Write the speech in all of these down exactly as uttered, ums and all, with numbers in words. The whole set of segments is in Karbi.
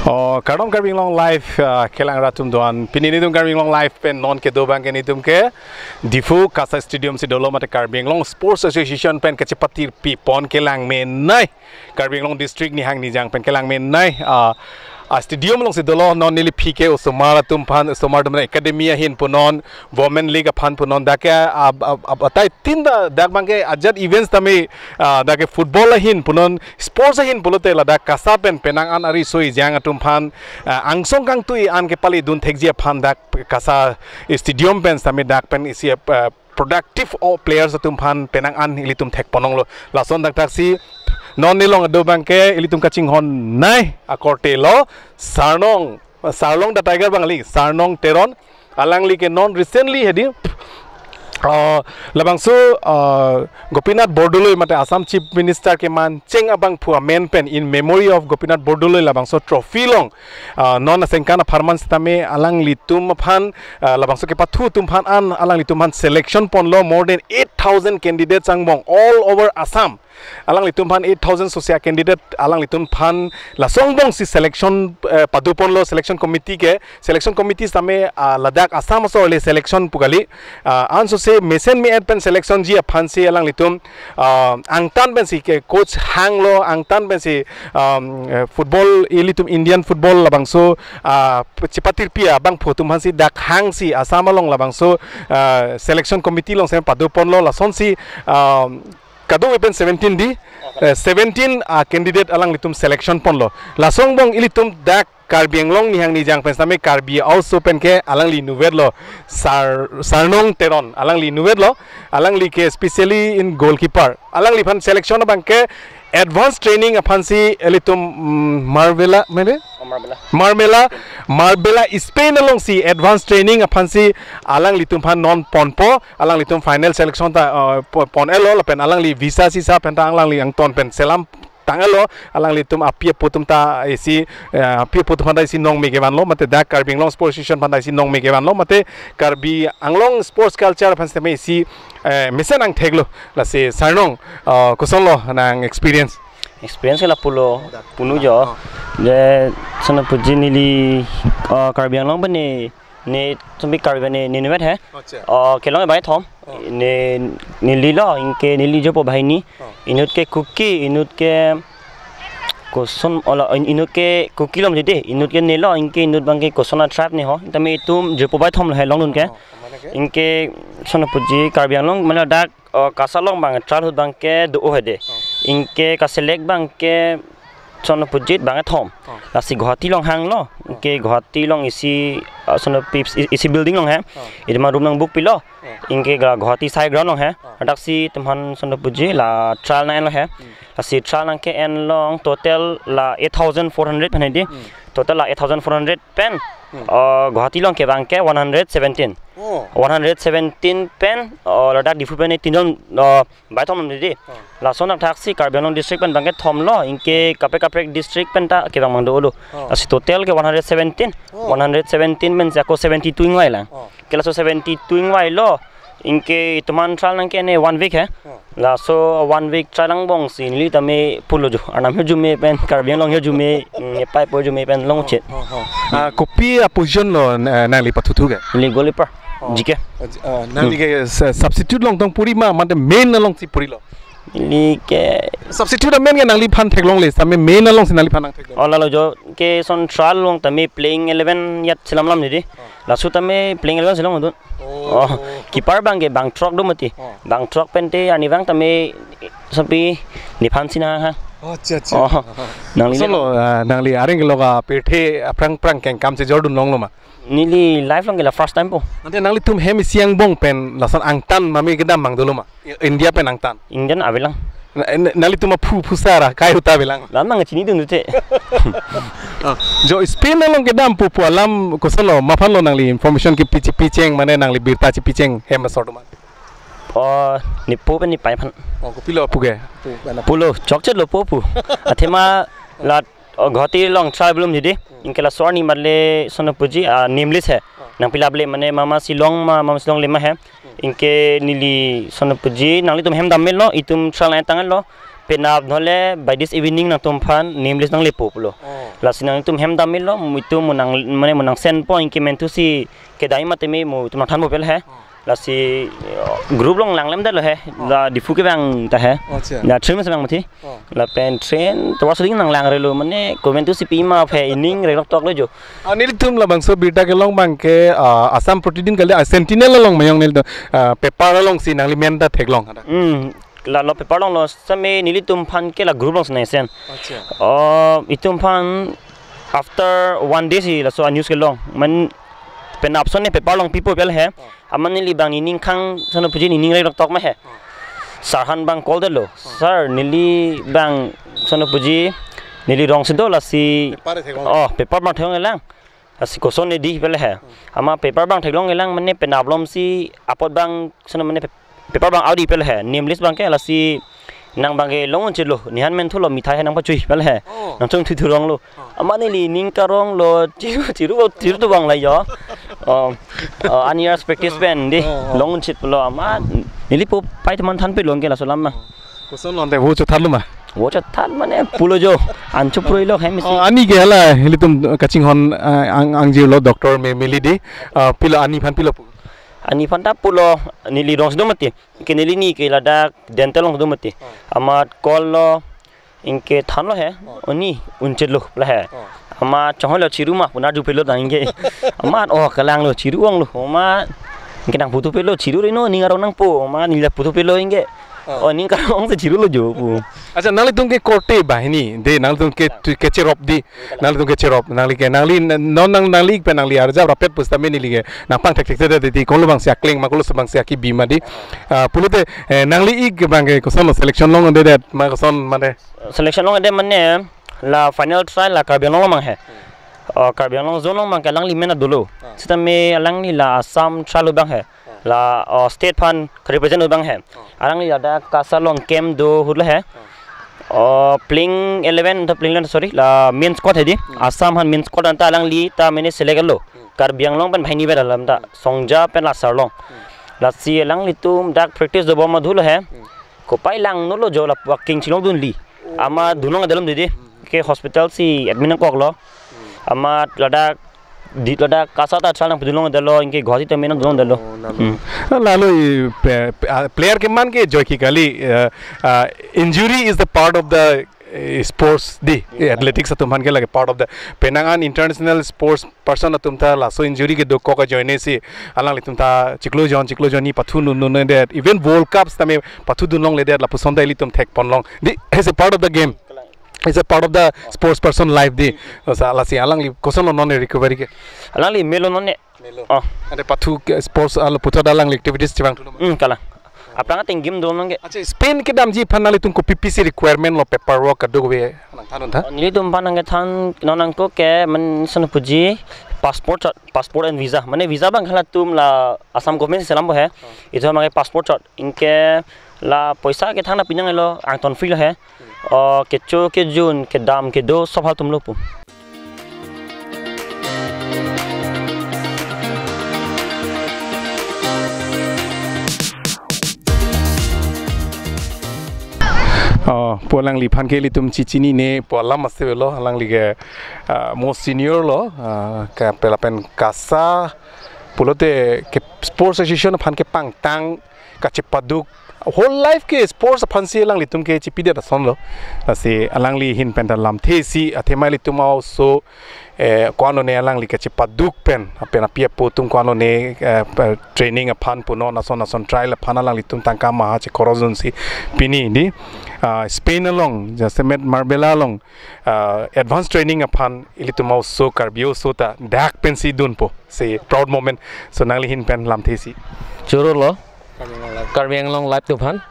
Oh, kardom Karbi Anglong Live, ah, kelang rat atum doan. Pini nelitum Karbi Anglong Live pen non kedo abangke nelitum ke Diphu KASA Stadium si dolo, mate Karbi Anglong Sports Association pen kachepatirpi pon kelang menei. Karbi Anglong District nihang nijang pen kelang menei. Ah, ah, stadium along si dolo, non neli aphi ke osomar atum aphan, osomar atum academy ahin punon, Women League aphan punon, dak ke, ah, ah, ah, atai tin ta dak abangke ajat events tame, ah, dak ke football ahin punon, sports ahin pulote ladak KASA pen penang an ariso ejang atum aphan, ah, angsong kangtui an kepale dun thekji aphan dak KASA stadium pen sitame dak pen isi, ah, productive o players atum aphan penang an ilitum thek ponlonglo. Lason dak thaksi non neli along kedo abangke ilitum kachinghon nei akorte lo Sarnong, Sarlong the Tiger abang kali, Sarnong Teron. Alangli ke non recently hedi, ah, labangso, ah, Gopinath Bordoloi mate Assam Chief Minister kemancheng abangphu amen pen in memory of Gopinath Bordoloi labangso trophy along, ah, non aningkan apharman sitame alanglitum aphan, ah, labangso kepathu atum aphan an alanglitum aphan selection ponlo, more than eight thousand candidates angbong all over Assam. Alanglitum aphan eight thousand sose candidate alanglitum aphan laso angbong si selection, eh, pado ponlo selection committee ke. Selection committee sitame, ah, ladak Assam aso le selection pu kali. Ah, ansose mesen me-et pen selection ji aphan si alanglitum, ah, angtan pensi ke coach hanglo, angtan pensi, um, eh, football, ilitum Indian football labangso, ah, chepatirpi abangphu atum aphan si dak hangsi Assam along labangso, ah, selection committee along si pado ponlo, lasonsi, um, kadokave pen seventeen di, eh, seventeen, ah, candidate alanglitum selection ponlo. Laso angbong ilitum dak Karbi Anglong nihang nijang pen sitame Karbi aso pen ke alangli inutvetlo, Sar, Sarnong Teron, alangli inutvetlo, alangli ke specially in goalkeeper. Alangliphan selection abangke advance training aphan si ilitum, mm, Marbella, mene? Oh, Marbella. Marbella, Marbella Spain alongsi advance training aphan si alanglitum aphan non ponpo, alanglitum final selection ta, uh, po-, pon-etlo, lapen alangli visa sisa pen ta alangli angton pen selam tang-etlo, alanglitum api apo atum ta isi, eh, api apo atum aphan ta isi nongme kevanlo, mate dak Karbi Anglong Sports Association aphan ta isi nongme kevanlo, mate Karbi Anglong sports culture aphan sitame isi, eh, mesen angtheklo. Lasi Sarnong, eh, kosonlo nang experience? Experience ke lapulo, punu jo. Oh. Je, sono puji neli, eh, Karbi Anglong pen ne, ne, sumbi Karbi pen ne, ne inutvet he. Acha. Eh, kelong abangke thom. Oh. Ne, nelilo, anke neli jopo banghini. Oh. Inut ke Kuki, inut ke koson, ola, in-, inut ke Kuki lom jede, inut ke nelo, anke inut abangke koson a-tribe ne ho. Tame itum jopo banghini thomlo he longdun ke. Oh, mane ke? Anke sono puji Karbi Anglong, mane dak, eh, KASA along abang trial ahut abangke do-o hedi. Oh. Anke ka-select abangke sono puji abangke thom. Oh. Lasi Guwahati along hanglo. Oh. Anke Guwahati along isi, eh, sono pi-, i-, isi building along he. Oh. Itum room nang book pilo. Oh. Anke ga Guwahati sai ground along he. Oh. Ladaksi itum aphan sono puji la trial nang-enlo he. Hmm. Lasi trial nang ke-en along total la eight thousand four hundred aphan hedi. Hmm. Total la eight thousand four hundred pen, hmm, eh, Guwahati along ke abangke one hundred seventeen. Oh. One hundred seventeen pen, eh, ladak Diphu pen ne tinjon, eh, banghini thom dei. Oh. Lason dak thaksi Karbi Anglong district pen abangke thomlo, anke kaprek kaprek district pen ta kevang abang dolo. Oh. Lasi total ke one hundred seventeen. Oh. One hundred seventeen pen si ako seventy-two ingvailang. Oh. Ke laso seventy-two ingvailo, anke itum aphan trial nang ke-en one week he. Oh. Laso one week trial angbong si neli tame pulo jo, arnam hirjume pen, Karbi Anglong hirjume, mm, epai po hirjume pen longchit. Oh, oh. Ah, kopi a-position lo, eh, nangli pathuthu ke? Neli goalkeeper, oh, G K. Ah, nangli ke, hmm, sa-, substitute along tong puri ma, mate main alongsi purilo? Neli ke substitute amen ke nangliphan theklongle, sitame main alongsi nangliphan nang theklong? Oh, lalo jo, ke son trial along tame playing eleven ajat selamlam dei. Oh. Laso tame playing eleven selam dun. Oh. Oh, keeper abangke bang throk do mati. Oh. Bang throk pen te arnivang tame sopi nephan sina ha. Oh, acha, acha. Oh, nangli solo, ah, nangli areng lo ka pirthe aphrang phrang kengkam si jordun longlo ma? Neli life along ke la first time po. Ante nanglitum hem isi angbong pen lason angtan mame kedam abang dolo ma? India pen angtan. Indian avelang. Na, na, nanglitum aphu phu sara kai uta avelang. Lam nang chinidun te. Ah, jo Spain along kedam pu pu alam kosonlo, maphan lo nangli information kepi chipi cheng, mane nangli birta chipi cheng hem asor do ma? Oh, nepo pen nepei aphan. Oh, kopilo pu ke? Pu, pen ap- Pulo, chokchet lo po pu. Athema la, oh, Guwahati along trial belum jadi. Hmm. Anke laso arni mat le sono puji, ah, nameless he. Oh. Nangpi lap le mane mama Shillong ma, mama Shillong le ma he. Hmm. Anke neli sono puji, nanglitum hem dam-etlo, itum trial nang-etanglo. Penap nole by this evening nangtumphan name list nanglepo pulo. Oh. Lasi nangtum hem damlo, mo itum mo nang, mane mo nangsenpo, anke menthusi kedai mate me mo itum nangthanpo pulo he. Oh. Lasi, uh, group along langlem detlo he. Oh. La Diphu kevang ta he. Oh, acha. La train si vang mati. Oh. Lapen train tovar suding nanglangrelo, mane komentu si pima phe ining rerok toklo jo. Ah, nelitum labangso birta kelong abangke, ah, Assam Pratidin kali, ah, Sentinel along mayong nelitum, ah, paper alongsi nangli men ta theklong ada. Hmm, lalo paper alonglo same nelitumphan ke la group alongsi nangsen. Acha. Oh, itumphan after one day si laso a-news kelong. Man penap ason ne paper along pipo pulo he. Oh. Amat neli abang nening khang sono puji nening rerok tok ma he. Sir aphan abang call detlo. Sir, neli abang sono puji neli rong si do lasi. Paper theklong. Oh, paper abang theklong lang. Lasi koson ne di pulo he. Amat paper abang theklong lang mane penap alomsi apot abang sono mane pe-, paper abang audi pulo he. Name list abangke lasi nang abangke long unchitlo, nephan men thulo mithai he nangpachui pulo he. Oh. Nangchongthu thu ronglo. Oh. Amat neli ning karonglo, chiru, chiru, chiru tu abang la jo. Oh, oh, one years practice pen di, oh, oh, long unchit pulo amat. Neli po pai teman than pe long ke laso alam ma. Koson lonte vo chothatlo ma? Vo chothat mane pulo jo. Ancho pruilo hem isi. Oh, ani ke hala, nelitum kachinghon, ah, ang, angjirlo doctor me mili di. Ah, pilo aniphan pilo pu? Aniphan ta pulo neli rong si do mati. Ke neli ni ke ladak dental along do mati. Oh. Amat call lo, anke thanlo he. Oh. Oni, unchitlo la he. Oh. Amat chonghoi lo chiru ma, puna ju pelo ta anke. Amat, oh, kalang lo chiru ong lo. Amat, anke nangputhu pelo chiru reno, ning arong nangpo. Amat neli la puthu pelo anke. Oh. Oh, ning karong si chirulo jo pu. Acha, nanglitum ke korte banghini, de nanglitum ke, tu, kecherop di. Nangli tum kecherop, nangli ke, nangli non nang, nangli ik pen nangli arjap rapet pusitame neli ke nangpangthek thekthedet ti, kolo abangsi akleng ma, kolo abangsi akibi ma di. Ah, pulote, eh, nangli ik abangke kosonlo, selection longledet ma koson mane? Selection longledet mane la final trial la Karbi Anglong along abang he. Oh, Karbi Anglong zone along abangke alangli men ta dolo. Ah. Sitame alangli la Assam trial abang he. La, oh, state aphan represent abang he. Oh. Alangli ladak KASA along camp do ahut lo he. Oh. Oh, playing eleven, to playing eleven, sorry, la main squad he di. Hmm. Assam aphan main squad anta alangli ta mane select lo. Hmm. Karbi Anglong pen banghini pen alam ta. Hmm. Songja pen la Sarlong. Hmm. Lasi alanglitum dak practice dobom ahut lo he. Hmm. Kopai langno lo jo lapu aking chilong dunle. Oh. Amat dunlongdetlo didi. Hmm. Ke hospital si admit nangkoklo. Hmm. Amat ladak di ladak KASA ta trial nangpidunlongdetlo, anke Guwahati ta main nangdunlongdetlo. Oh, lalo. Hmm. Lalo i pe-, pe-, ah, player keman ke joike kali, eh, ah, injury is the part of the, eh, sports di. Yeah. Athletics atum aphan ke lake part of the, penang an international sports person atum ta laso injury kedokok ajoine si alanglitum ta chiklo jon, chiklo jon ni pathu nun nun det. Even World Cups tame pathu dunlongledet, lapuson ta ilitum thekponlong. Di, it's a part of the game. It's a part of the sports person life di. Sa lasi alangli kosonlo non recovery ke? Alangli melo non ne. Melo. Oh. Ante pathu ke sports alo puthot alangli activities chevangthulo ma? Hmm, kalang. Aphrang ateng game do nangke. Acha, Spain kedamji aphan nanglitum kopi pisi requirement lo, paperwork kadokave nangthan non tha? Nelitum aphan nangkethan non nangkok ke men sono puji passport shot, passport and visa. Mane visa abang halatum la Assam government si selampo he. Oh. Itum abangke passport shot. Anke la poisa kethang na pinang lo, angton free lo he. Oh, kecho kejun, kedam kedo sob halatum lo pu. Oh, pu alangliphan ke ilitum chechinine pu alam ase lo, alangli ke, ah, most senior lo, ah, ke pelapen KASA pulote ke sports association aphan kepangtang kachepaduk, whole life ke sports aphansi alanglitum ke chepidet ason lo. Lasi alangli ahin pen ta lamthe isi athema ilitum a-oso, eh, ko-an lone alangli kachepaduk pen, apen api apo atum ko-an lone, eh, pa-, training aphan punon, ason ason trial aphan alanglitum tangka maha chekhorosdunsi pini di, ah, Spain along, jasemet Marbella along, ah, advance training aphan ilitum a-oso, Karbi oso ta dak pensi dunpo. Si proud moment. So nangli ahin pen lamthe isi. Choro lo. Karbi Anglong Live. Karbi Anglong Live atum aphan.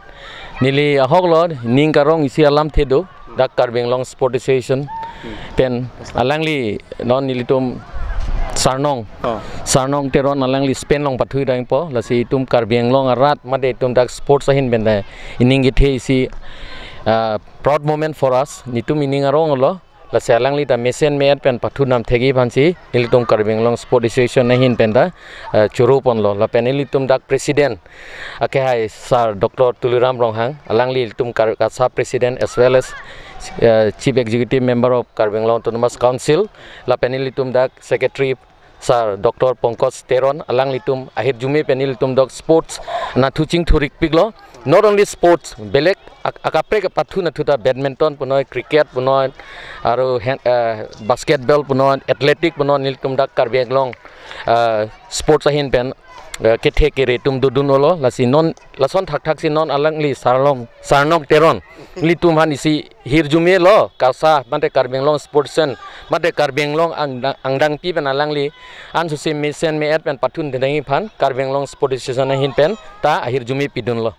Neli ahok lo, ning karong isi alamthe do. Dak Karbi Anglong Sport Association. Hmm. Pen alangli non nelitum Sarnong. Oh. Sarnong Teron alangli Spain along pathu dangpo. Lasi itum Karbi Anglong arat mate itum dak sports ahin pen ta ining kethe isi, ah, proud moment for us. Netum ining arong lo. Lasi alangli ta mesen me-et pen pathu nam thekji aphansi nelitum Karbi Anglong Sport Association ahin pen ta, eh, choro ponlo. Lapen nelitum dak president akehai Sir Doctor Tuliram Ronghang, alangli ilitum Kar-, KASA president as well as, eh, Chief Executive Member of Karbi Anglong Autonomous Council, lapen nelitum dak secretary Sir Doctor Pankaj Teron, alanglitum ahirjume pen nelitum dak sports nathu chingthurikpiklo. Not only sports, belek ak-, akaprek apathu nathu ta badminton punoi, cricket punoi, aro hen-, eh, basketball punoi, athletic punoi, nelitum dak Karbi Anglong, eh, sports ahin pen, eh, kethe kere atum dodun-olo, lasi non, lason thakthak si non alangli Sarlong, Sarnong Teron, nelitum aphan isi hirjume lo, KASA, mate Karbi Anglong Sports Association, mate Karbi Anglong angdang, angdangpi pen alangli ansose mesen me-et pen pathu nangji aphan Karbi Anglong Sports Association ahin pen ta ahirjume pidunlo.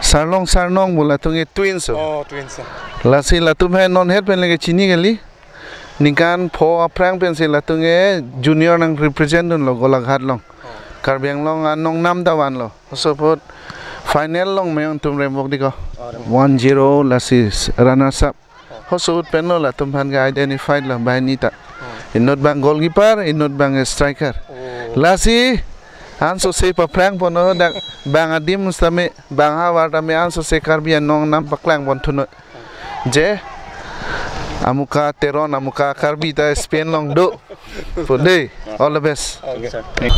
Sarlong Sarnong pu latum ke twins o. Oh, twins o. Lasi latum hai non het pen lake chini kali. Ningkan pho aphrang pensi latum ke junior nang represent dunlo Golaghat along. Oh. Karbi Anglong anong nam ta vanlo. Laso apot final along me-ong atum rembok diko. Oh, rembok. One zero lasi runners up. Laso ahut penlo latum aphan ke identified lo banghini ta. Oh. Inut abang goalkeeper, inut abang striker. Oh. Lasi ansose paphrang ponlo dak bang adim sitame, bang ahavar tame ansose Karbi anong nam paklang pon thunon. Je, amuka Teron, amuka Karbi ta Spain along do. Pu dei, all the best. Okay.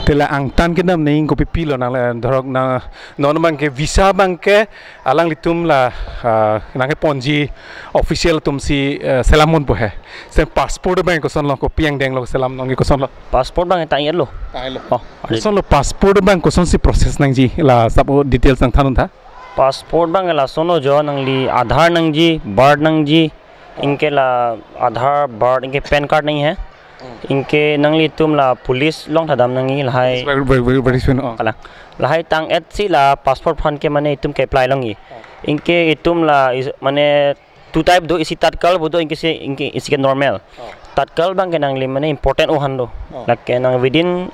Te la angtan kedam nangji kopi pilo nang le, dhorok nang, non abang ke visa abang ke alanglitum la, ah, nangkeponji official atumsi, eh, selam ponpo he. Sen passport abang kosonlo, kopi angdenglo selam nangji kosonlo? Passport abang tang-etlo. Tang-etlo. Oh, adi. Kosonlo passport abang kosonsi process nangji la sabo details nangthan untha. Passport abang lason lo jo, nangli Aadhaar nangji, birth nangji, anke la Aadhaar, birth, anke PAN card nangji he. Hmm. Anke nanglitum la police along thadam nangji lahai. Very, very, very, very soon, oh. Kalang. Lahai tang-et si la passport aphan ke mane itum ke-apply longji. Oh. Anke itum la is, mane two type do, isi tatkal pu do, anke isi, anke isi ke normal. Oh. Tatkal abang ke nangli mane important o han do. Oh. Lake nang within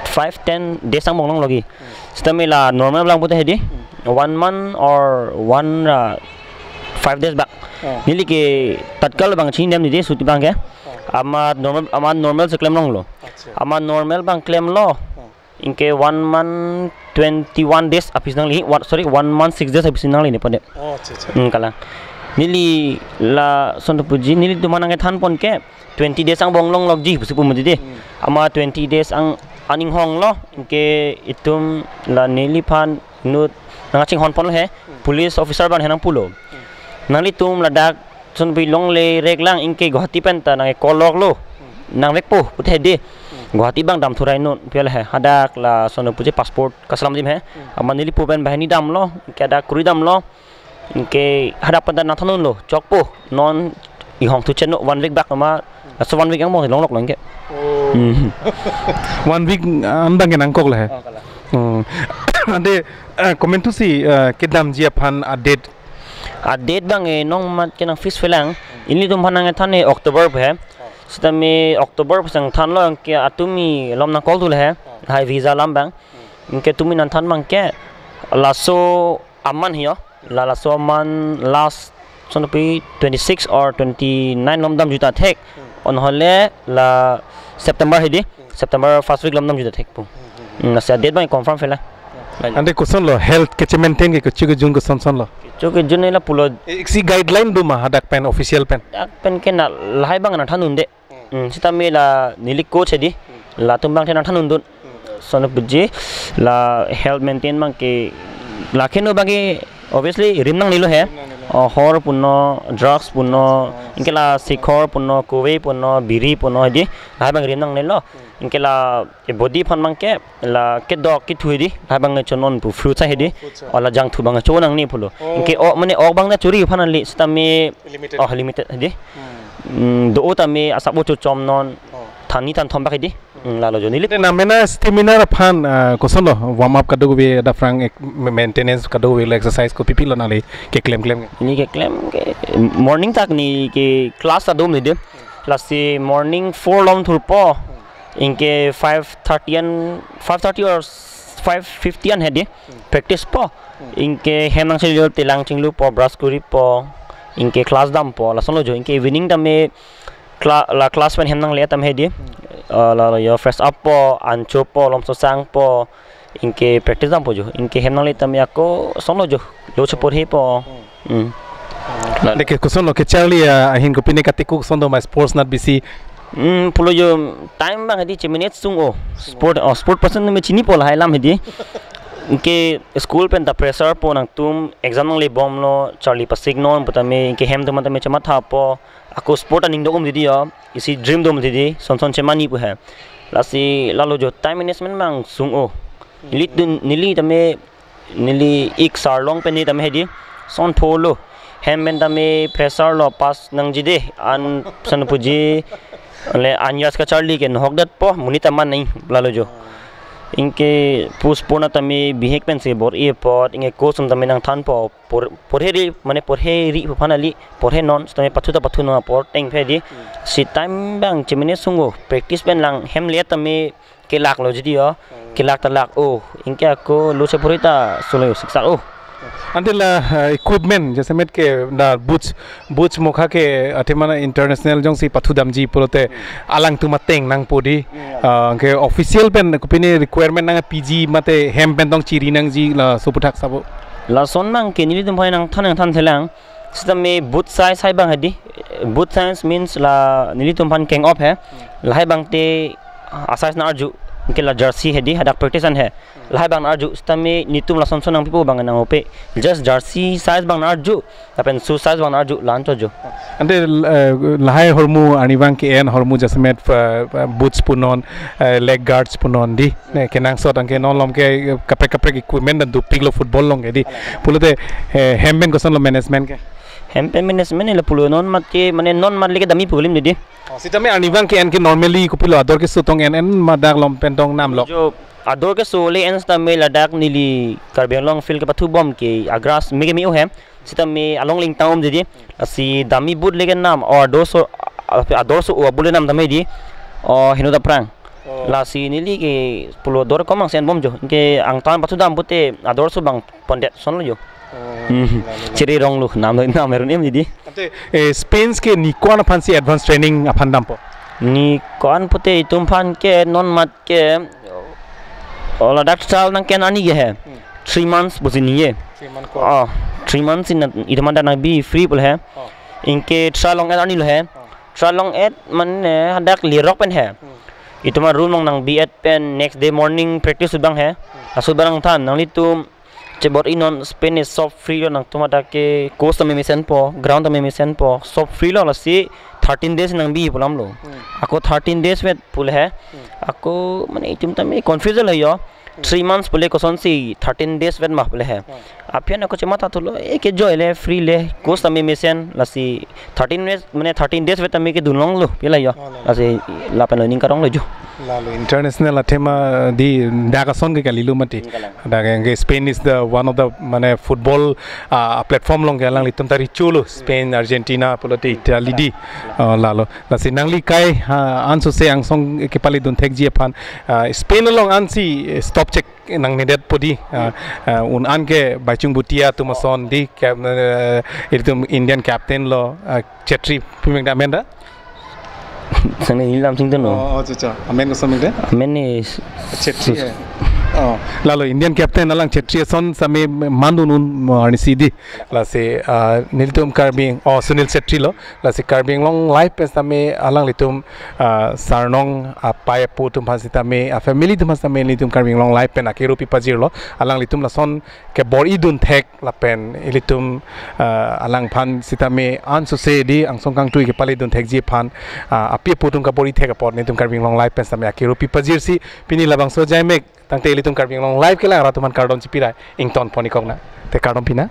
five, ten days angbong longlo ji. Hmm. Sitame la normal abang pute hedi. Hmm. One month or one, uh, five days bak. Oh. Neli ke tatkal abang chini dem di suti abang ke. Oh. Amat normal, amat normal si klem longlo. Acha. Amat normal abang klemlo. Oh. Anke one month twenty-one days aphi si nangli, one, sorry, one month six days aphi si nangli ne pode. Oh, acha, acha. Hmm, kalang. Neli lason puji, nelitum aphan nangkethan pon ke twenty days angbong longlokji pusi pu mati de. Hmm. Amat twenty days ang aning honglo, anke itum la neliphan inut nangchinghon ponlo he, hmm, police officer abang he nangpulo. Hmm. Nanglitum ladak son pi longle rek lang, anke Guwahati pen ta nangke-call loklo. Hmm. Nangvekpo pute hedi. Hmm. Guwahati abang dam thurai non, pi le he. Hadak lason puji passport kaselam adim he. Hmm. Amat neli pu pen banghini damlo, anke hadak kuri damlo. Anke hadak pen ta nangthan unlo, chokpo. Non ihong thu chenno one week bak ma. Laso one week angbong longloklo anke. Oh. Hmm. One week an abang ke nangkoklo he. Oh, kalang. Hmm. Ante, eh, komantusi, eh, kedamji aphan a-date? A-date abang, eh, non amat ke nang-fix pelang. Ilitum aphan nangkethan, eh, October pu he. Oh. Sitame October pu si nangthanlo, anke atum malom nang-call thulo he. Oh. Lahai visa alam abang. Hmm. Anke tumi nangthan abang ke laso aman hi jo. La laso aman last son pi twenty-six or twenty-nine along damjuta thek. Hmm. Onhole la September hedi. Hmm. September first week along damjuta thekpo. Hmm, hmm, hmm. Hmm, lasi a-date abang confirm pelang. Hmm. Ante kosonlo health keche-maintain ke kecho kejun kosonsonlo? Kecho kejun lapulo. Eh, iksi guideline do ma hadak pen official pen? Dak pen ke na lahai abang nangthan unde. Hmm. Hmm, sitame la neli coach hedi. Hmm. Latum abang the nangthan undun. Hmm. Son puji la health maintain abang ke, la keno abang ke obviously rim nangnelo he. Rim nangnelo. Oh, hor punon, drugs punon, oh, anke la sikhor punon, kuve punon, biri punon hedi. Lahai abang rim nangnelo. Hmm. Anke la e body aphan abang ke la kedok kethu hedi. Lahai abang chonon pu fruit sa hedi. Oh, fruit sa. Oh, la jangthu abang cho nangne pulo. Oh. Anke o mane ok abang ta chori aphan ali sitame limited. Oh, limited hedi. Hmm. Hmm, do-o tame asap o chochomnon. Oh. Than hini than thom bak hedi. Hmm, lalo jo neli. Te namena stamina aphan, ah, kosonlo, warm up kadokave, adaphrang ek-, maintenance kadokave, exercise kopi pilo nangli keklem klem? Neli keklem ke morning tak neli ke class adum hedi. Lasi morning four along thurpo. Anke five thirty an, five thirty or five fifty an hedi. Hmm. Practice po. Hmm. Anke hem nangchelo, telang chinglupo, brush kuripo. Anke class dampo, lasonlo jo. Anke evening tame cla-, la class pen hem nangle tame hedi. Ah, lalo jo, fresh up po, ancho po, lomso sangpo. Anke practice dampo jo. Anke hem nangle tame ako sonlo jo. Lo cheporhepo. Hmm. Deke kosonlo kecharli, ah, ahin kopine katikuk son do ma sports nat bisi. Hmm, pulo jo time abang hedi cheminit sung-o. Sport, oh, sport person me chinipo lahai alam hedi. Anke school pen ta pressure po, nangtum exam nanglebomlo, charli pasiknon pu tame, anke hem atum tame chemathapo. Ako sport aning do-um hedi jo. Isi dream do-um hedi, son son chemani pu he. Lasi lalo jo time management abang sung-o. Neli tun, neli tame, neli ik sarlong pen ne tame hedi. Son pholo. Hem pen tame pressure lo, pass nangji de. An san puji. Le anyas kacharli ke nohok detpo, monit aman nai, lalo jo. Anke postpone tame bihek pensi bor-i apot, anke coach atum tame nangthanpo, por-, porheri, mane porheri pu aphan kali, porhenon, tame pathu ta pathunon apor ateng hedi. Si time abang cheminit sung-o, practice pen lang hem le tame kelaklo hedi jo. Kelak ta lak-o, anke ako lo cheporhe ta solo siksak-o. Ante la, eh, equipment, jasemet ke na boots, boots mokha ke athema na international jongsi pathudamji pulote alangtum ateng nangpo di. Ah, ke official pen kopine requirement nangpiji mate hem pen tong chiri nangji laso aputhak sabo. Lason abang ke nelitum aphan nangthan nangthanthelang. Sitame boot size hai abang hedi. Boot size means la nelitum aphan keng-op he. Lahai abang te a size nangarju. Anke la jersey hedi, hadak practice an he. Lahai abang nangarju, sitame netum lason son nangpipo abang nang-ope. Just jersey size abang nangarju, lapen shoe size abang nangarju, la-anchot jo. Ante, eh, lahai ahormu arnivang ke-en ahormu jasemet, eh, boots punon, eh, leg guards punon di. Ne, kenangsot anke non malom ke, eh, kaprek kaprek equipment dan dopiklo football along ke di. Pulote, eh, hem pen kosonlo management ke? Hem pen management le pulo non mat ke, mane non mat le ke dami pu alim hedi. Oh, sitame arnivang ke-en ke normally kopilo ador keso tong en en ma dak malom pen tong namlok? Jo, ador keso le en sitame ladak neli Karbi Anglong field kepathubom ke a-grass me ke me-o he. Sitame along ling tang-um hedi. Lasi dami boot le kenam, o ador so, ador so-o boot le nam tame hedi. O heno ta aphrang. Oh. Lasi neli ke pulo ador kom angsen bom jo. Anke angtan pathudam pute ador so abang pondet sonlo jo. Oh, hmm. Lalo, lalo. Chere rong lo, nam lo, nam erun em hedi. Ante, eh, Spain ke ne ko-an aphansi advance training aphan dampo? Ne ko-an pute itum aphan ke non mat ke, o ladak trial nangke-en arni ke he. Hmm. Three months pusi ne ye. Three month course. Oh, three months in itum hadak nangbi free pulo he. Oh. Anke trial long-et arni lo he. Oh. Trial long-et mane hadak lerok pen he. Hmm. Itum a-room along nangbi-et pen next day morning practice abang he. Hmm. Laso abang nangthan, nanglitum chebor-inon, Spain ke sob free lo, nangtum hadak ke coach tame mesenpo, ground tame mesenpo, sob free lo, lasi thirteen days nangbi pu alamlo. Hmm. Ako thirteen days vet pulo he. Hmm. Ako mane itum tame confuse lo jo. Hmm. Three months pule kosonsi thirteen days vet ma pulo he. Hmm. Aphi an ako chematha thulo, eh, kejoi le, free le, coach tame mesen, lasi thirteen days, mane thirteen days vet tame kedun longlo, pi la jo. Oh, no, no. Lasi lapen lo ning karong lo jo. Lalo international athema di dak ason ke kalilo mati. Ning kalang. Dak ke Spain is the one of the, mane, football, ah, platform along ke alanglitum ta recho lo, Spain, Argentina, pulote Italy di. Oh, lalo. Lasi nangli kai, ah, ansose angsong kepale dun thekji aphan, ah, Spain along ansi, eh, stop chek nangnedetpo di, ah, ah, un-an ke Baichung Bhutia atum ason di, cap-, eh, itum Indian captain lo, ah, Chetri pu amen ta, amen ta? Sangni ilam sing teno. Oh, oh, acha, acha. Amen koson amen ta? Amen ni s-, Chetri, sus- eh. Oh, lalo Indian captain alang Chetri ason sitame mandun un arnisi di. Lasi, ah, nelitum Karbi, oh, Sunil Chetri lo. Lasi Karbi Anglong Live pen sitame alanglitum, ah, sarnong apai apo atum aphan sitame, ah, family atum aphan sitame nelitum Karbi Anglong Live pen akero pipajirlo. Alanglitum lason kebor-i dun thek lapen ilitum, ah, alangphan sitame ansose di angsong kangtui kepale dun thekji aphan, ah, api apo atum kabor-i thek apot nelitum Karbi Anglong Live pen sitame akero pipajirsi pini labangso ajaimek tangte ilitum Karbi Anglong Live kelang rat atum aphan kardom chipirai ingtonpon-ik kok na. Te kardom pina.